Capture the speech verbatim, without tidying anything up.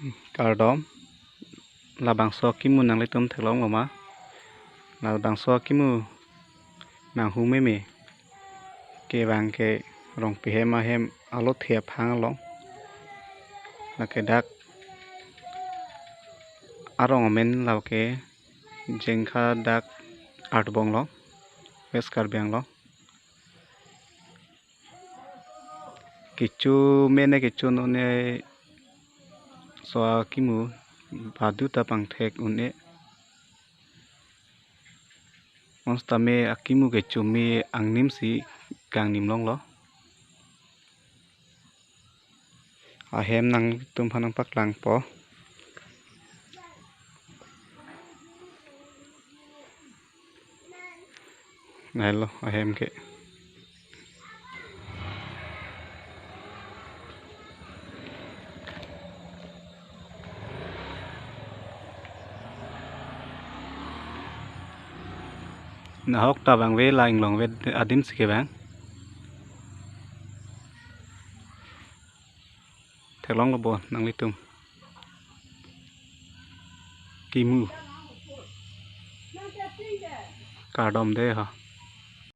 Kardom, labangso akimu nanglitum theklong loma? Labangso akimu nanghu meme kevang ke Rongpi hem ahem alothe aphang along. Lake dak arong amen lake Jengkha dak Arbong along, West Karbi Anglong. Kecho mene kecho none so akimu badu ta pangthek un-e. Onsitame akimu kecho me angnim si kangnim longlo. Ahem nangtum aphan nangpaklangpo. Lahelo ahem ke. Nahok ta vangve, la inglongve adim si kevang. Theklonglo bo nanglitum. Kimu. Kardom de ha.